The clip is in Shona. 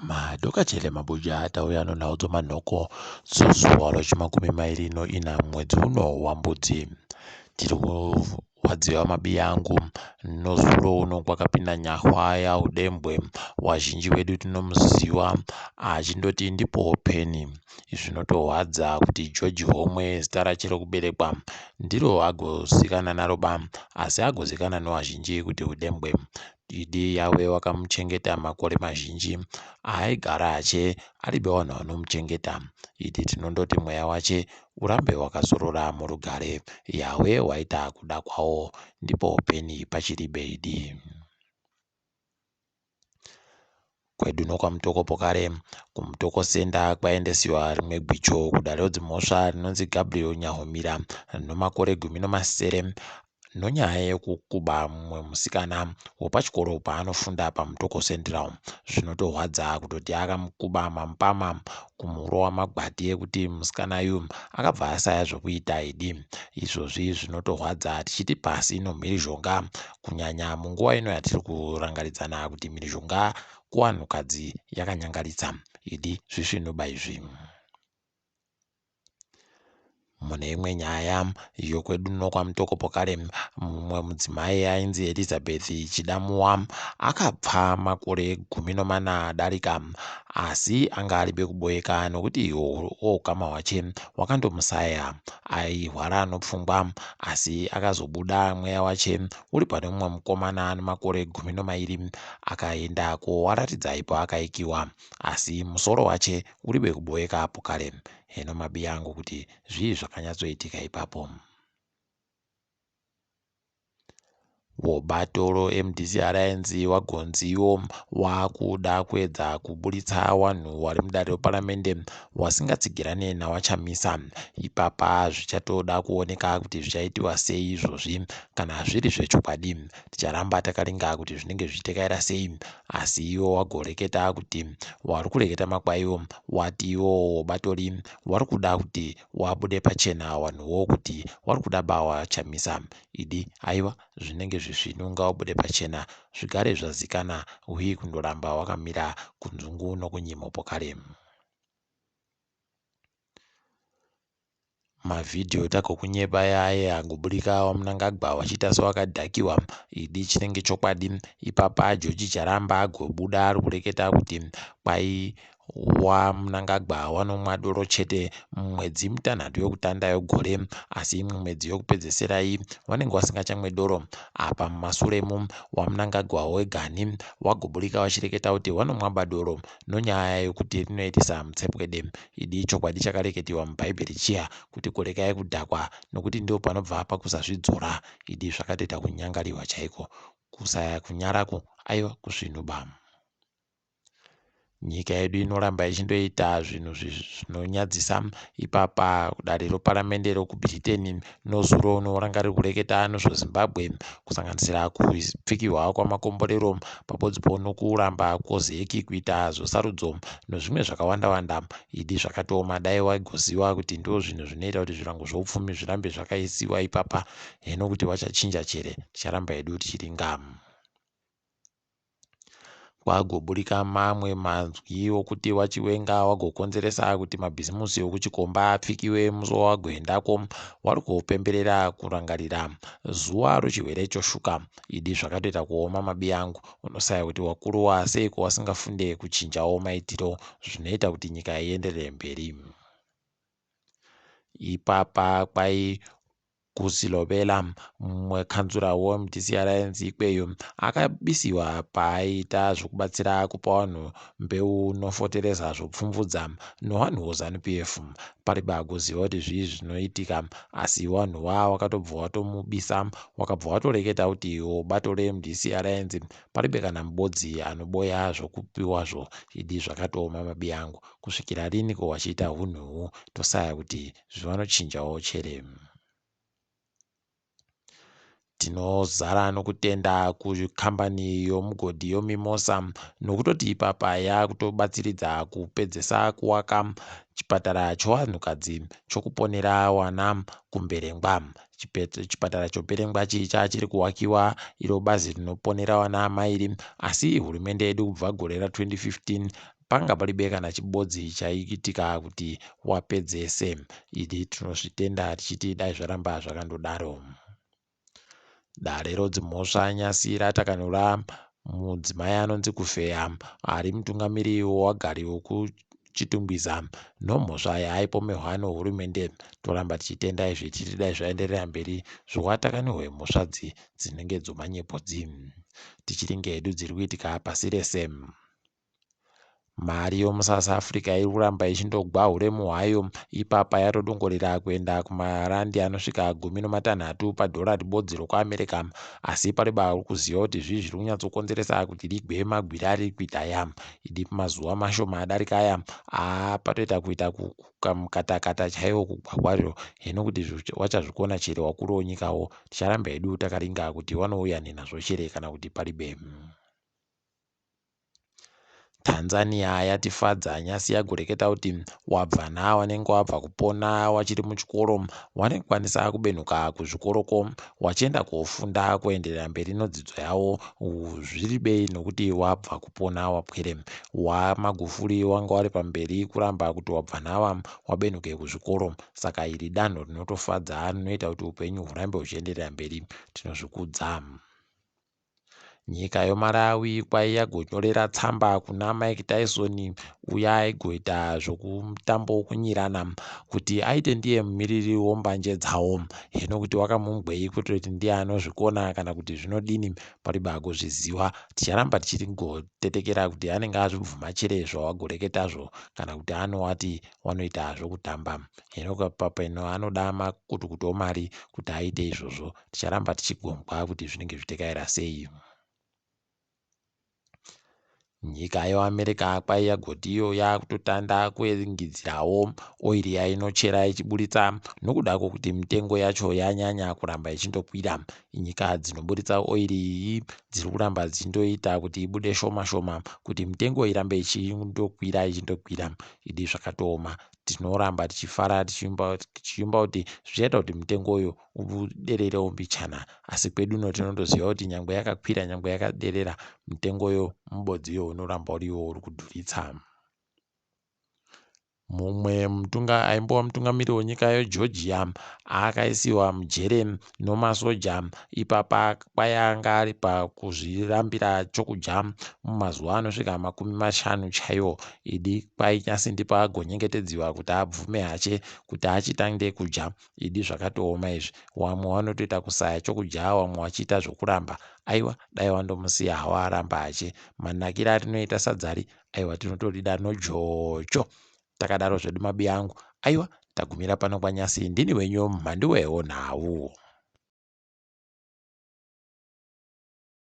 Madokachele mabuja tauya nonhau dzomanhoko dzozuva rochimakumi mairi noina mwedzi uno waMbudzi. Tiri kurwadziwa mabiya angu nozuro uno kwakapinda nyahwa yaUdembwe wazhinji wedu tinomuziwa achindoti ndipowo peni. Zvinotorwadza kuti George Homwe zita rache rokuberekwa ndiro agozikana naro ba asi agozikana nowazhinji kuti Udembwe. Idi Yahweh wakamuchengeta makore mazhinji aaigara ache aribe wanhu wanomuchengeta. Idi tinondoti mweya wache urambe wakazorora murugare. Yahweh waita kuda kwawo ndipo peni pachiribe idi. Kwedu nokwaMutoko pokare, kuMutoko Centre kwaendesiwa rimwe gwicho kudare rodzimhosva rinonzi Gabriel Nyahumira rinomakore 17 nonyaya yekukuba mumwe musikana wepachikoro paanofunda paMutoko Central. Zvinotorwadza kutoti akamukuba mampama kumurowa magwati ekuti musikana yu akabva asaya zvokuita idi. Izvozvi zvinotorwadza tichiti pasi nomhirizhonga kunyanya munguva ino yatiri kurangaridzana kuti mhirizhonga kuvanhukadzi yakanyangaritsa. Idi zvisvinuba izvi. Mune imwe nyaya yokwedu nokwaMutoko pokare, mumwe mudzimai ainzi Elizabeth Chidamuwa akapfa makore 14 adarika asi anga aribe kuboeka nokuti woukama hwache wakandomusaya. Airwara nopfungwa asi akazobuda mweya wache uri pane mumwe mukomana ane makore 12 akaenda kowaratidza ipo akaikiwa asi musoro wache uribe kuboeka pokare. Heno mabiyangu kuti zvii zvakanyatsoitika ipapo. Wobato roMDC Alliance wagonziwo wakuda kuedza kuburitsa wanhu wari mudare reparamende wasingatsigirane nawaChamisa. Ipapa zvichatoda kuoneka kuti zvichaitiwa sei izvozvi kana zviri zvechokwadi. Ticharamba takaringa kuti zvinenge zvichitekaira sei asi iwo wagoreketa kuti wari kureketa makwaiwo wati iwo wobatori wari kuda kuti wabude pachena wanhuwo kuti wari kuda bawa Chamisa. Idi aiwa zvinenge zvisvinu ngawabude pachena zvigare zvazikana hwii kundoramba wakamira kunzungu nokunyimo pokare. Mavhidhiyo tagokunyepa aye agoburika waMnangagwa wachiita sewakadhakiwa idi chinenge chokwadi ipapa George Charamba agobuda ari kureketa kuti kwai waMnangagwa wanomwa doro chete mumwedzi mitanhatu yokutanda yogore asi imwe mwedzi yokupedzesera iyi wanenge wasingachamwe doro apa mumasuremu waMnangagwa wegani wagoburika wachireketa kuti wanomwa badoro nonyaya yokuti rinoitisa mutsepwede Idi chokwadi chakareketiwa muBhaibheri chiya kuti kurekai kudhakwa nokuti ndipo panobva pakusazvidzora. Idi zvakatoita kunyangariwa chaiko. Kusaya kunyaraku aiwa kusvinuba. Nyika yedu inoramba ichindoita zvinhu zvinonyadzisa ipapa dare reparamende rekuBritain nozuro uno ranga riri kureketa nezveZimbabwe kusanganisira kupfikirwa kwaMakomborero pabodzipo nokuramba kwoZEC kuita zvesarudzo nozvimwe zvakawanda wanda. Idi zvakatooma dai waigoziva kuti ndo zvinhu zvinoita kuti zvirango zvoupfumi zvirambe zvakaisiwa ipapa heno kuti wachachinja chere ticharamba hedu tichiringa. Kwagoburika mamwe manzwi okuti waChiwenga wagokonzeresa kuti mabhizimusi okuchikomba apfikiwe musi wawagoendako wari kupemberera kurangarira zuva rochirwere choshuka. Idi zvakatoita kuoma mabiyangu unosaya kuti wakuruwa seiko wasingafunde kuchinjawo maitiro zvinoita kuti nyika ienderere mberi. Ipapa kwai KuSilobela, mumwe kanzura weMDC Alliance ikweyo akabisiwa paaiita zvekubatsira kupa vanhu mbeu nofotereza zvopfumvudza nowanhu woZanu PF. Paribe agoziva kuti zvii zvinoitika asi wanhu wa wakatobva watomubisa wakabva watoreketa kuti wobato reMDC Alliance paribe kana mubodzi anoboya zvokupiwazvo idi zvakatooma mabiyangu kusvikira riniko wachiita hunhuhu tosaya kuti zvivanochinjawo chere. Tinozara nokutenda kukambani yomugodhi yoMimosa nokutoti ipapa yakutobatsiridza kupedzesa kuwaka chipatara chovanhukadzi chokuponera wana kuMberengwa. Chipatara choMberengwa chicha chiri kuwakiwa iro bazi rinoponera wana amai iri asi hurumende yedu kubva gore ra2015. Panga palibe kana chibodzi chaiitika kuti wapedzese. Idi tinozvitenda tichiti dai zvaramba zvakandodaro. Dare rodzimhosva nyasi ratakanura mudzimai anonzi Kufeya ari mutungamiri wevagari vekuChitungwiza nomhosva yaaipomehwa nehurumende. Toramba tichitenda izvi tichiti dai zvaenderera mberi zviwatakanurwe mhosvadzi dzinenge dzomanyepodzi. Tichiringe hedu dziri kuitika pasi rese. Mari yomuSouth Africa iri kuramba ichindogwa huremu hwayo ipapa yatodongorera kuenda kumarandi anosvika 13 padhora ribodzi rokuAmerica. Asi pariba ari kuziva kuti zvii zviri kunyatsokonzeresa kuti rigwe magwira ariri kuita aya. Idi mazuva mashoma adarika aya patoita kuita kamukatakata chaiwo kugwa kwacho. Hino kuti wachazvikona chere wakuru wonyikawo ticharamba hedu takaringa kuti wanouya nenazvo chere kana kuti paribe. Tanzania yatifadza nyasi yagoreketa kuti wabvana wanenge wabva kupona wachiri muchikoro wanekwanisa kubenuka kuzvikoroko wachienda kofunda kuenderera mberi nodzidzo yawo zviri bei nokuti wabva kupona wapwere waMagufuli wanga wari pamberi kuramba kuti wabvanawa wabenuke kuzvikoro saka iri danho rinotofadza rinoita kuti upenyu hurambe huchienderera mberi tinozvikudza. Nyika yoMalawi kwaiyagonyorera tsamba kuna Mike Tyson uya aigoita zvokumutambo wokunyirana kuti aite ndiye mumiriri wombanje dzawo. Hino kuti wakamungwei kutoti ndiye anozvikona kana kuti zvinodini paribe agozviziwa. Ticharamba tichigotetekera kuti anenge azvibvuma chere zvawagoreketazvo kana kuti anowati wanoita zvokutamba. Hino papeno anoda makutukutu omari kuti aite izvozvo. Ticharamba tichigombwa kuti zvinenge zvitekaira sei. Nyika yeAmerica kwai yagoti iyo yakutotanda kuengidzirawo oiri yainochera ichiburitsa nokuda kwokuti mitengo yacho yanyanya kuramba ichindokwira. Nyika dzinoburitsa oiri iyi dziri kuramba dzichindoita kuti ibude shoma shoma kuti mitengo irambe ichindokwira ichindokwira. Idi zvakatooma. Tinoramba tichifara tichiimba kuti zvichaita kuti mitengo uyu udererewo mbichana asi kwedu uno tinondoziva kuti nyangwe yakakwira nyangwe yakaderera mitengo yo mubodzi yo unoramba uriwo uri kudhuritsa. Mumwe mutunga aimbova mutungamiri wenyika yeGeorgia akaisiwa mujere nomasoja ipapa kwayanga ari pakuzvirambira chokudya mumazuva anosvika 50 chaiwo idi kwainyasi ndipo agonyengetedziwa kuti abvume hache kuti achitange kudya Idi zvakatooma izvi. Wamwe wanotoita kusaya chokudya wamwe wachiita zvokuramba. Aiwa dai wandomusiya hawo aramba hache. Manakire arinoita sadzari aiwa tinotorida nojocho. Takadaro zvedu mabiya angu. Aiwa tagumira pano kwanyasi ndini wenyu Mhanduwe wonhau.